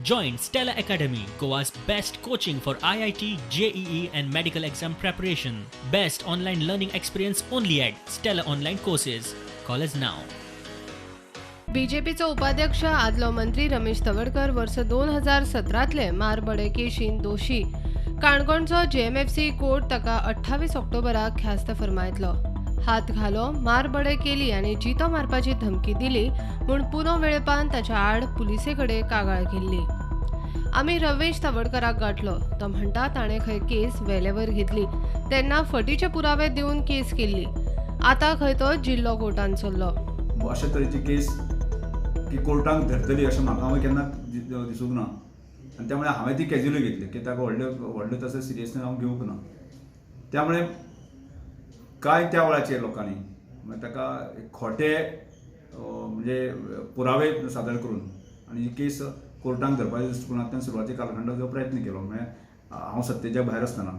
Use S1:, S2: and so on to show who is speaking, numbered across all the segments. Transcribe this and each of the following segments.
S1: Join Stella Academy, Goa's best coaching for IIT, JEE, and medical exam preparation. Best online learning experience only at Stella Online Courses. Call us now.
S2: बीजेपीचो उपाध्यक्ष आदलो मंत्री रमेश तवडकर वर्स 2017तले मारबडे केशीन दोशी. काणकोणचो JMFC court ताका 28 ऑक्टोबराक ख्यास्त फर्मायतलो. हात घालो, मारबडय केली आनी जितो मारपाची धमकी दिली म्हूण पुनो वेळेपान ताच्या आड पुलिसे कडेन कागाळ केल्ली. आमी रमेश तवडकराक गाठलो. तो म्हणटा, ताणें खंय केस वेलेवर घेतली तेन्ना फटीचे पुरावे दिवन केस केल्ली. आतां खंय तो जिल्लो कोर्टान चल्लो.
S3: अशे तरेची केस की कोर्टाक धरतली अशें म्हाका हांवें केन्ना दिसूंक ना आनी त्यामुळे हांवें ती कॅज्युअली घेतली की ताका व्हडले व्हडलें तशें सिरियसनेस हांव घेवंक ना. त्यामुळे कांय त्या वेळाचेर लोकांनी मागीर ताका खोटे म्हणजे पुरावे सादर करून आनी ही केस कोर्टाक धरपाच्या दृश्टिकोनांतल्यान सुरवाती कालखंडार जो प्रयत्न केलो, म्हळ्यार हांव सत्तेच्या भायर आसतना.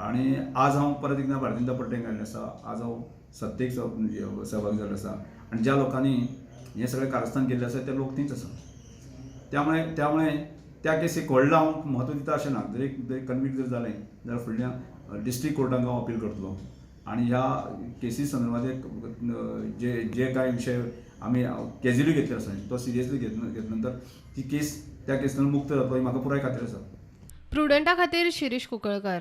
S3: आनी आज हांव परत एकदां भारतीय जनता पार्टीन आयिल्लें आसा. आज हांव सत्तेक सहभागी जाल्लो आसा आनी ज्या लोकांनी हें सगळें कारस्थान केल्लें आसा ते लोक तींच आसा. त्यामुळे त्या केसीक व्हडलो हांव म्हत्व दिता अशें ना. जरी जरी कन्विक्ट जर जालें जाल्यार फुडल्या डिस्ट्रिक्ट कोर्टाक हांव अपील करतलो आनी ह्या केसी संदर्भात एक जे जे कांय विशय आमी कॅज्युअली घेतले आसा तो सिरियसली घेतले नंतर ती केस त्या केसींतल्यान मुक्त जातलो ही म्हाका पुराय खात्री आसा.
S2: प्रुडंटा खातीर शिरीष कुंकळकार.